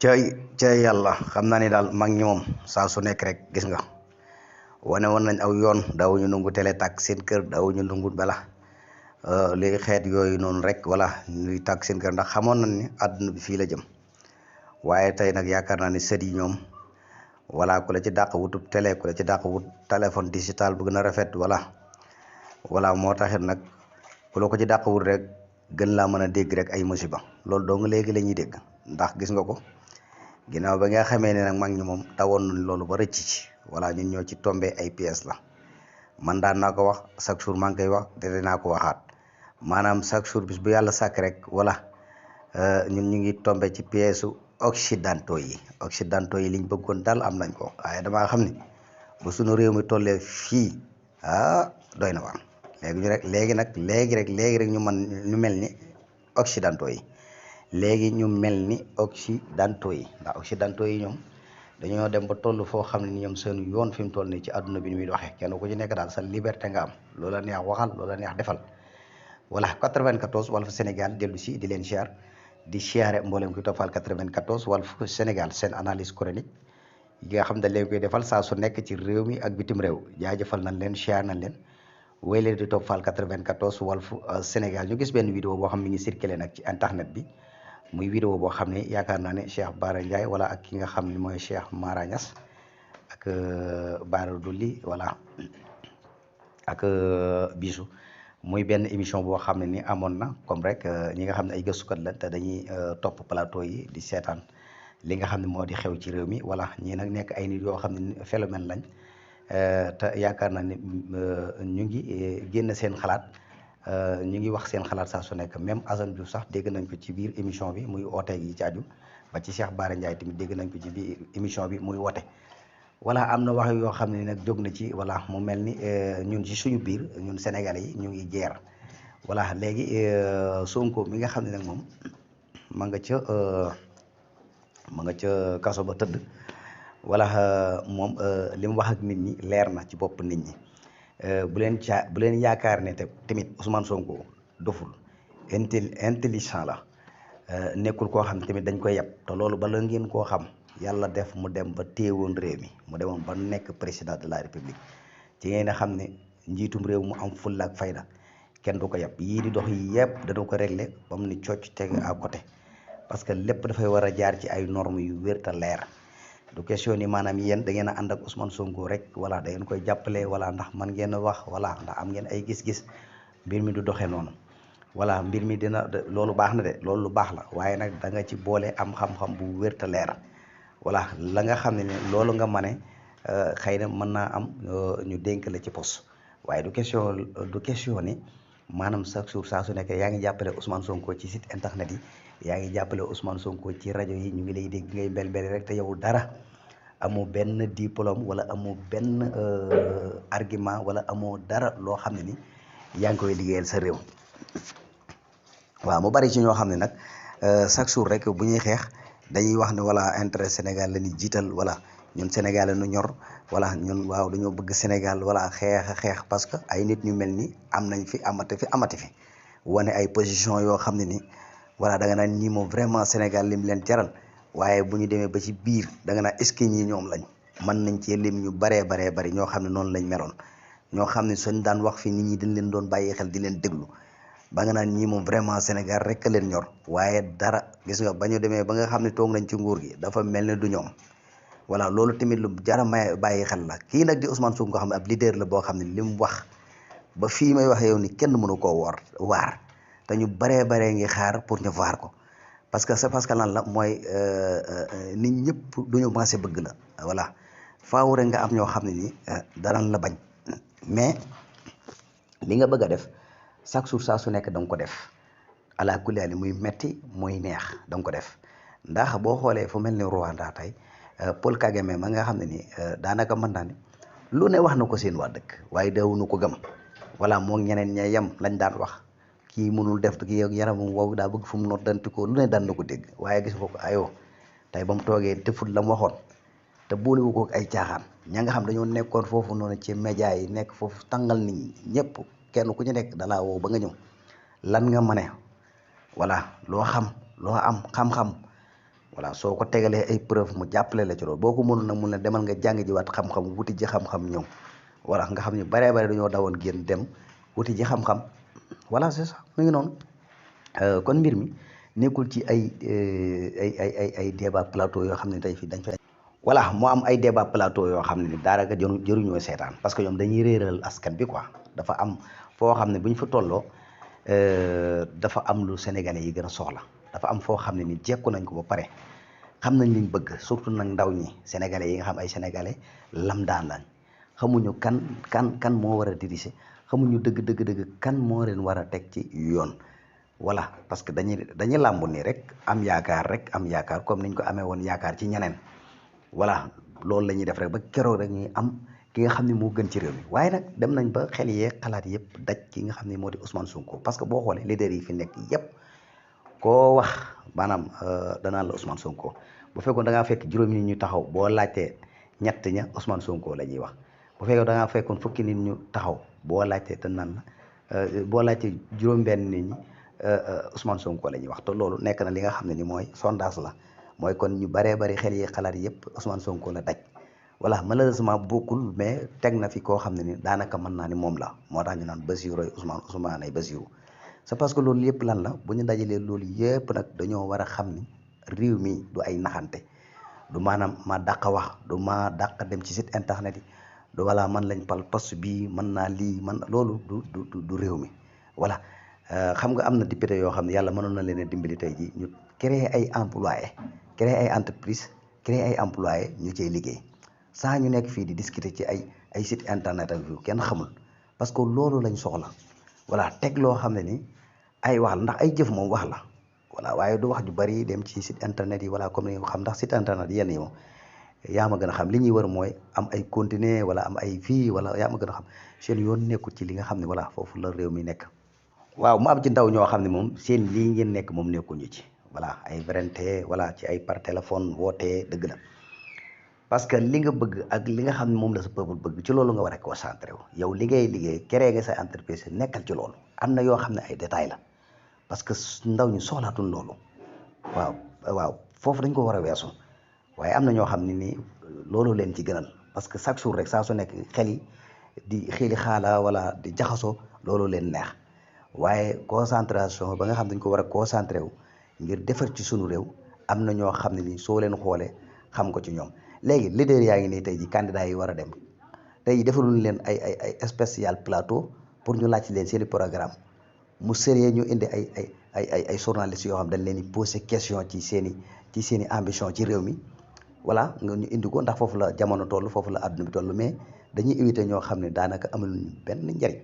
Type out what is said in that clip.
cay cay yàlla xam naa ni daal mag ñi moom saa su nekk rek gis nga wane woon nañ aw yoon daawuñu nangu télé tàkk seen kër daawuñu nangu bala léegi xeet yooyu noonu rek wala ñuy tàkk seen kër ndax xamoon nañ ni àdduna bi fii la jëm waaye tey nag yaakaar naa ni sët yi ñoom wala ku la ci dàq wutub télé ku la ci dàq wut téléphone digital bu gën a rafet wala moo taxit nag ku la ko ci dàq wut rek gën laa mën a dégg rek ay musiba loolu dong léegi la ñuy dégg ndax gis nga ko. ginnaaw ba nga xamee ne nag mag ñi moom tawoon nañ loolu ba rëcc ci voilà ñun ñoo ci tombé ay pièces la man daan naa ko wax chaque jour maa ngi koy wax te dinaa ko waxaat maanaam chaque jour bis bu yàlla sàkk rek voilà ñun ñu ngi tombé ci pièces occidentaux yi liñ bëggoon daal am nañ ko waaye damaa xam ni bu suñu réew mi tollee fii doy na waar léegi rek ñu man ñu mel ni occidentaux yi. léegi ñu mel ni occidentaux yi ndax occidentaux yi ñoom dañoo dem ba toll foo xam ne ni ñoom seen yoon fi mu toll nii ci àdduna bi ni muy doxee kenn ku ci nekk daal sa liberté nga am loola neex waxal loola neex defal voilà 94 Walf Sénégal dellu si di leen siyaar di siyaare mboolem kuy toppal 94 Walf Sénégal seen analyse chronique yi nga xam ne dañ leen koy defal saa su nekk ci réew mi ak bitim réew jaajëfal nañ leen siyaar nañ leen wéy leen di toppal 94 Walf Sénégal ñu gis benn vidéo boo xam ne mi ngi circulé nag ci internet bi muy vidéo boo xam ne yaakaar naa ne Cheikh Bara Ndiaye wala ak ki nga xam ne mooy Cheikh Mara Niass ak Bara Dolly wala ak Bijou muy benn émission boo xam ne ni amoon na comme rek ñi nga xam ne ay gëstukat la te dañuy topp plateau yi di seetaan li nga xam ne moo di xew ci réew mi wala ñii nag nekk ay nit yoo xam ne phénomène lañ te yaakaar naa ne ñu ngi génn seen xalaat. ñu ngi wax seen xalaat saa su nekk même Assane Diouf sax dégg nañ ko ci biir émission bi muy oote yi ci aju ba ci Cheikh Bara Ndiaye tamit dégg nañ ko ci biir émission bi muy woote voilà am na wax yoo xam ne nag jóg na ci voilà mu mel ni ñun ci suñu biir ñun Sénégalais yi ñu ngi jeer voilà léegi Sonko mi nga xam ne nag moom ma nga ca kaso ba tëdd voilà moom li mu wax ak nit ñi leer na ci bopp nit ñi. bu leen yaakaar ne tamit Ousmane Sonko doful intelligent la nekkul koo xam ne tamit dañ koy yeb te loolu bala ngeen koo xam yàlla def mu dem ba téewoon réew mi mu demoon ba nekk président de la république ci ngeen a xam ne njiitum réew mu am fulla ak fayda kenn du ko yeb yii di dox yi yëpp dana ko réglé ba mu ni cocc teg à côté parce que lépp dafay war a jaar ci ay normes yu wér te leer. du question ni maanaam yéen da ngeen a ànd ak Ousmane Sonko rek voilà da ngeen koy jàppale voilà ndax man ngeen a wax voilà ndax am ngeen ay gis-gis mbir mi du doxee noonu voilà mbir mi dina loolu baax na de loolu lu baax la waaye nag da nga ci boole am xam-xam bu wér te leer voilà la nga xam ne loolu nga mane xëy na mën naa am ñu dénk la ci poste waaye du question ni maanaam chaque jour saa su nekk yaa ngi jàppale Ousmane Sonko ci site internet yi yaa ngi jàppale Ousmane Sonko ci rajo yi ñu ngi lay dégg ngay mbel rek te yow dara amoo benn diplôme wala amoo benn argument wala amoo dara loo xam ne ni yaa ngi koy liggéeyal sa réew waaw mu bari ci ñoo xam ne nag chaque jour rek bu ñuy xeex dañuy wax ne voilà intérêt Sénégal la ñuy jiital voilà ñun Sénégal la ñu ñor voilà ñun waaw dañoo bëgg Sénégal voilà xeex parce que ay nit ñu mel ni am nañ fi amati fi wane ay position yoo xam ne ni voilà da nga naan ñii moom vraiment Sénégal lim leen jaral waaye bu ñu demee ba ci biir da nga naan est-ce que ñii ñoom lañ mën nañ cee lim ñu baree bari ñoo xam ne noonu lañ meloon ñoo xam ne suñ daan wax fi nit ñi dañ leen doon bàyyi xel di leen déglu ba nga naan ñii moom vraiment Sénégal rek a leen ñor waaye dara gis nga ba ñu demee ba nga xam ne toog nañ ci nguur gi dafa mel ne du ñoom voilà loolu tamit lu jar a may bàyyi xel la kii nag di Ousmane Sonko nga xam ne ab leader la boo xam ne li mu wax ba fii may wax yow ni kenn mënu koo waar te ñu baree ngi xaar pour ñu voir ko parce que lan la mooy nit ñëpp duñu maase bëgg la voilà faaw rek nga am ñoo xam ne ni danañ la bañ mais li nga bëgg a def chaque jour saa su nekk da nga ko def ala kulli haal muy metti muy neex da nga ko def ndax boo xoolee fu mel ni Rwanda tey Paul Kagame ma nga xam ne ni daanaka mën naa ne lu ne wax na ko seen waa dëkk waaye dawuñu ko gëm voilà moo ñeneen ña yem lañ daan wax kii mënul def kii yaramam wow daa bëgg fu mu noddanti ko lu ne daan na ko dégg waaye gis nga ko ayoo tey ba mu toogee defut la mu waxoon te boolewu ko ay caaxaan ña nga xam dañoo nekkoon foofu noonu ci média yi nekk foofu tàngal nit ñi ñëpp kenn ku ñu nekk dalaa woo ba nga ñëw lan nga mane voilà loo xam loo am xam-xam voilà soo ko tegalee ay preuve mu jàppale la ci loolu boo ko mënul nag mun ne demal nga jàng ji waat xam-xam wuti ji xam-xam ñëw voilà nga xam ne baree bare dañoo dawoon génn dem wuti ji xam-xam voilà c'est ça mu ngi noonu kon mbir mi nekkul ci ay débat plateau yoo xam ne tey fii dañ fa voilà moo am ay débat plateau yoo xam ne ni daanaka jëruñoo seetaan parce que ñoom dañuy réeral askan bi quoi dafa am foo xam ne bu ñu fa tolloo dafa am lu sénégalais yi gën a soxla dafa am foo xam ne ni jekku nañ ko ba pare xam nañ liñ bëgg surtout nag ndaw ñi sénégalais yi nga xam ay sénégalais lamdaan lañ xamuñu kan moo war a diriger xamuñu dëgg kan moo leen war a teg ci yoon voilà parce que dañuy làmb nii rek am yaakaar comme niñ ko amee woon yaakaar ci ñeneen voilà loolu la ñuy def rek ba keroog rek ñuy am ki nga xam ne moo gën ci réew mi waaye nag dem nañ ba xel yee xalaat yëpp daj ki nga xam ne moo di Ousmane Sonko parce que boo xoolee leader yi fi nekk yëpp koo wax maanaam danaan la Ousmane Sonko bu fekkoon da ngaa fekk juróomi nit ñu taxaw boo laajtee ñett ña Ousmane Sonko la ñuy wax bu fekkoon da ngaa fekkoon fukki nit ñu taxaw boo laajtee danaan la boo laajtee juróom-benn nit ñi Ousmane Sonko la ñuy wax te loolu nekk na li nga xam ne ni mooy sondage la mooy kon ñu baree bari xel yi xalaat yëpp Ousmane Sonko la daj voilà malheureusement bokkul mais teg na fi koo xam ne ni daanaka mën naa ni moom la moo tax ñu naan Bassirou Ousmane ay Bassirou c'est parce que loolu yëpp lan la bu ñu dajalee loolu yëpp nag dañoo war a xam ni réew mi du ay naxante du maanaam ma dàq wax du ma dàq dem ci site internet yi du voilà man lañ pal poste bi mën naa lii man loolu du réew mi voilà xam nga am na député yoo xam ne yàlla mënoon na leen a dimbali tey ji ñu créer ay employés créer ay entreprise créer ay employés ñu cay liggéey saa ñu nekk fii di discuter ci ay site internet ak yu kenn xamul parce que loolu lañ soxla voilà teg loo xam ne ni ay wax la ndax ay jëf moom wax la voilà waaye du wax ju bari dem ci site internet yi voilà comme ni nga xam ndax site internet yenn yi moom yaa ma gën a xam li ñuy war mooy am ay contenu wala am ay vie wala yaa ma gën a xam seen yoon nekkul ci li nga xam ne voilà foofu la réew mi nekk waaw mu am ci ndaw ñoo xam ne moom seen lii ngeen nekk moom nekkuñu ci voilà ay vrente voilà ci ay par téléphone wootee dëgg la parce que li nga bëgg ak li nga xam ne moom la sa peuple bëgg ci loolu nga war a concentré wu yow li ngay liggéey créé nga sa entreprise nekkal ci loolu am na yoo xam ne ay détails la parce que ndaw ñi soxlaatuñ loolu waaw foofu dañ ko war a weesu waaye am na ñoo xam ne nii loolu leen ci gënal parce que chaque jour rek saa su nekk xel yi di xeli xaala wala di jaxasoo loolu leen neex waaye concentration ba nga xam dañ ko war a concentré wu ngir defar ci sunu réew am na ñoo xam ne ni soo leen xoolee xam ko ci ñoom léegi leader yaa ngi nii tey ji candidat yi war a dem tey defaluñ leen ay spécial plateau pour ñu laaj leen seen i programme mu sérieux ñu indi ay journalistes yoo xam dañ leen di poser question ci seen i ambition ci réew mi voilà nga ñu indi ko ndax foofu la jamono toll foofu la àdduna bi toll mais dañuy éviter ñoo xam ne daanaka amaluñ benn njariñ